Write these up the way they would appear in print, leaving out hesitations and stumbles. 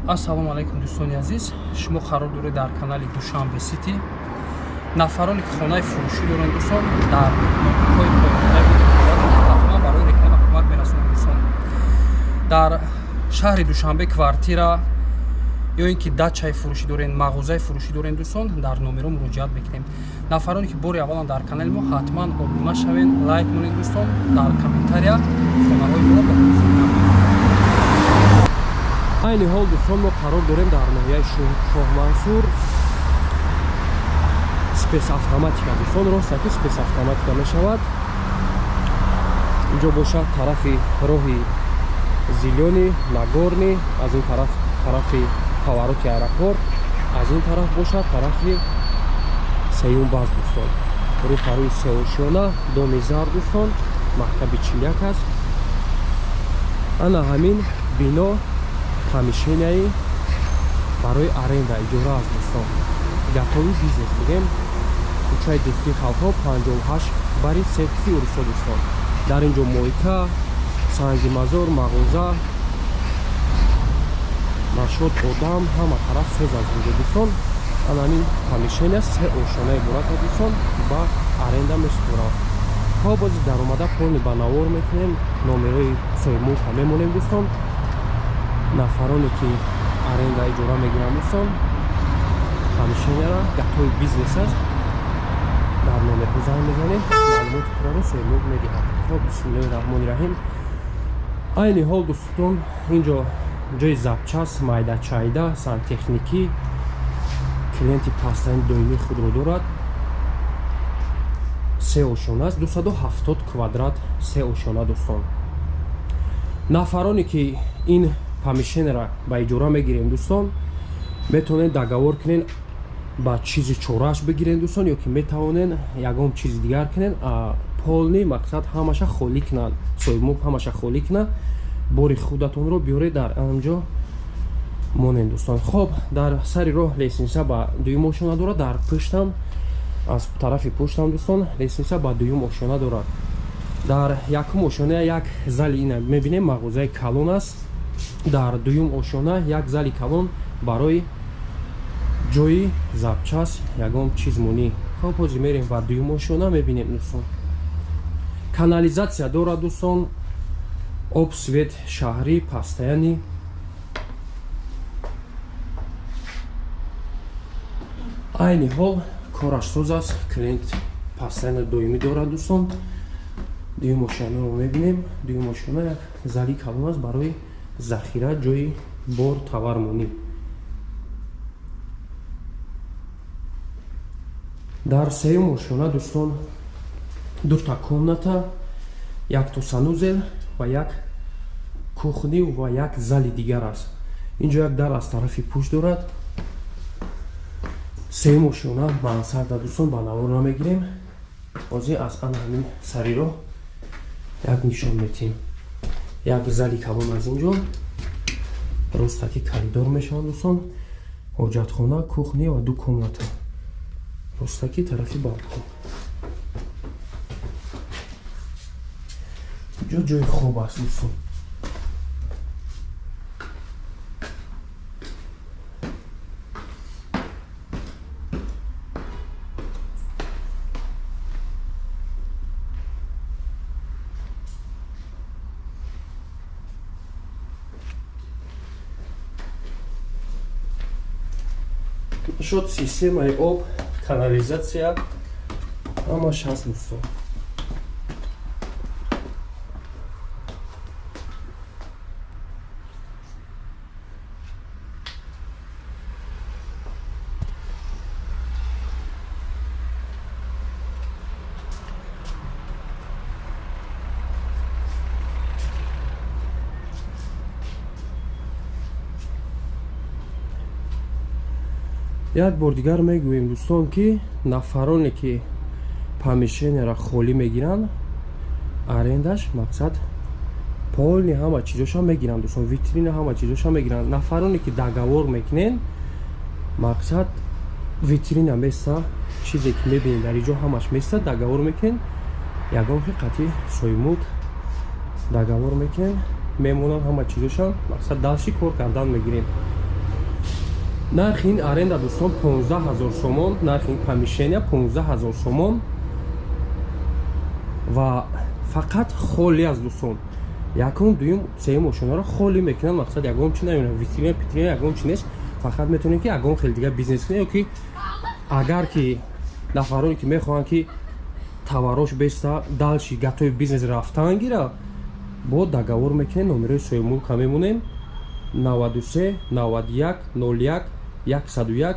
Ассалому алайкум дӯстони азиз, шумо қарор доред дар канали Душанбе Сити. Нафароне ки хонаи фурӯшӣ доранд дӯстон, дар ноҳияҳои ҳатман барои реклама кӯмак мерасонанд дӯстон. Дар шаҳри Душанбе квартира ё ин ки дачаи фурӯшӣ дорен, мағозаи фурӯшӣ дорен дӯстон, дар номеро муроҷиат мекунем. Нафароне ки бори аввалан дар канали мо, ҳатман обуна шавен, лайк монед дӯстон, дар комментария хонаҳои моро ба. Айни ҳол дӯстон мо қарор дорем дар ноҳияи Шоҳмансур, спецавтоматика дӯстон, роста ки спецавтоматика мешавад. Инҷо бошад тарафи роҳи Зелёный, Нагорный, аз ин тараф тарафи повороти аэропорт, аз ин тараф бошад тарафи сеюм баз дӯстон. Рӯпарӯи сеошёна, доми зар дӯстон, мактаби 41 аст. Ана ҳамин бино помещенияи барои аренда иҷора аст дӯстон. Готовый бизнес бигем. Кӯчаи Дӯстии халқҳо 58 бари церкви урусо дӯстон. Дар ин ҷо мойка, санги мазор, мағоза, маршрут, одам ҳама тараф соз аз инҷо дӯстон. Ана ҳамин помещения се ошона иборат аст дӯстон, ба аренда месупоранд. То бози даромада полни ба навор мекунем, номерои соҳибмулка мемонем дӯстон. Нафароне ки аренда иҷора мегиранд дӯстон, помещенияра готовый бизнес аст, дар номерҳо занг мезанем, маълумоти пурраро соҳибмулк медиҳад. Хоб, бисмиллоҳи раҳмони раҳим. Айни ҳол дӯстон инҷо ҷои запчас, майдачайда, сантехникӣ, клиенти пастани доимии худро дорад. Се ошона аст, 270 квадрат се ошона дӯстон. Нафароне ки ин помещенияра ба иҷора мегирем дӯстон, метавонед договор кунен, ба чизи чорааш бигирен дӯстон, ё ки метавонен ягон чизи дигар кунен, полни мақсад ҳамаша холӣ кунанд, соҳибмулк ҳамаша холӣ кунад, бори худатонро биёред дар анҷо монен дӯстон. Хоб, дар сари роҳ лестница ба дуюм ошона дорад, дар пуштам, аз тарафи пуштам дӯстон, лестница ба дуюм ошона дорад. Дар якум ошона як зали ина мебинем, мағозаи калон аст. Дар дуюм ошона як зали калон барои ҷои запчас, ягон чиз монӣ. Хоб, ҳозир мерем ба дуюм ошона, мебинем дӯстон. Канализатсия дорад дӯстон, об, свет шаҳрӣ пастаяни. Айни ҳол кораш соз аст, клиент пастаяни доимӣ дорад дӯстон. Дуюм ошонаро мебинем. Дуюм ошона як зали калон аст барои захира, ҷои бор товар монӣ. Дар сеюм ошона дӯстон дута комната, якто санузел ва як кухни ва як зали дигар аст. Инҷо як дар аз тарафи пушт дорад. Сеюм ошона мансарда дӯстон, ба навор намегирем. Ҳозир аз ана ҳамин сари роҳ як нишон метиҳем. Як зали калон аз инҷо ростаки коридор мешаванд дӯстон, ҳоҷатхона, кухни ва ду комната ростаки тарафи балкон. Инҷо ҷои хоб аст дӯстон. Шуд системаи об, канализатсия ҳамаш ҳаст дӯстон. Як бор дигар мегӯем дӯстон, ки нафароне ки помещенияра холӣ мегиранд, арендаш мақсад полни ҳама чизоша мегиранд дӯстон, витрина ҳама чизоша мегиранд. Нафароне ки договор мекунен, мақсад витрина места, чизе ки мебинед дар инҷо ҳамаш места, договор мекунен, ягон хел қатъи соҳибмулк договор мекунен, мемонанд ҳама чизоша, мақсад дальше кор кардан мегирем. Нархи ин аренда дӯстон 15 000 сомон, нархи ин помещения 15 000 сомон ва фақат холӣ аст, дӯстон. Якум, дуюм, сеюм ошонаро холӣ мекунанд. Мақсад, ягон чи намебинам, витрина, питрина, ягон чи нест. Фақат метавонем, ки ягон хел дигар бизнес кунем, ё ки агар ки нафароне ки мехоҳанд, ки товарош беста дальше готовый бизнес рафтан гира, бо договор мекунем. Номерои соҳибмулка мемонем: 93 91 01 101.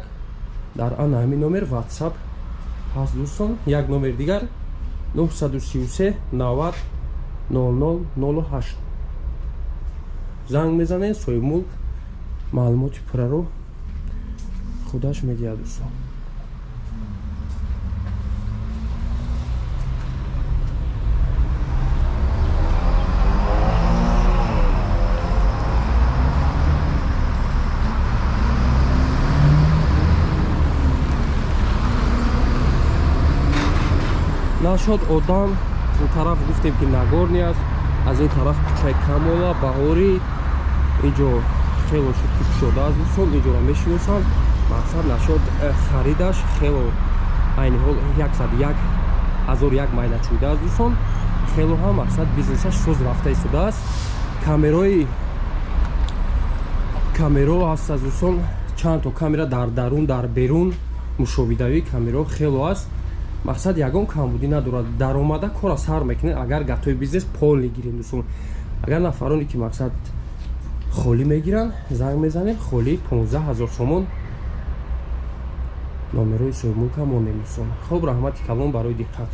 Дар ана ҳамин номер WhatsApp ҳаст, дӯстон. Як номер дигар: 933 90 00 08. Занг мезанед, соҳибмулк маълумоти пурраро худаш медиҳад, дӯстон. Нашод одам ин тараф гуфтем, ки Нагорный аст, аз ин тараф кӯчаи Камола Баҳорӣ. Инҷо хело шуд, ки кушодааст, дӯстон, инҷоро мешиносанд. Мақсад, нашод харидаш хело айни ҳол 101 001 майла чӯидааст, дӯстон. Хело ҳам, мақсад, бизнесаш соз рафта истодааст. Камерои камеро ҳаст аз, дӯстон, чанд то камера дар дарун, дар берун, мушоҳидавии камеро хело аст. Мақсад, ягон камбудӣ надорад. Даромада кора сар мекунед, агар готовый бизнес полный гирем, дӯстон. Агар нафароне ки, мақсад, холӣ мегиранд, занг мезанед, холӣ 15 000 сомон. Номерои соҳибмулка монем, дӯстон. Хоб, раҳмати калон барои диққат.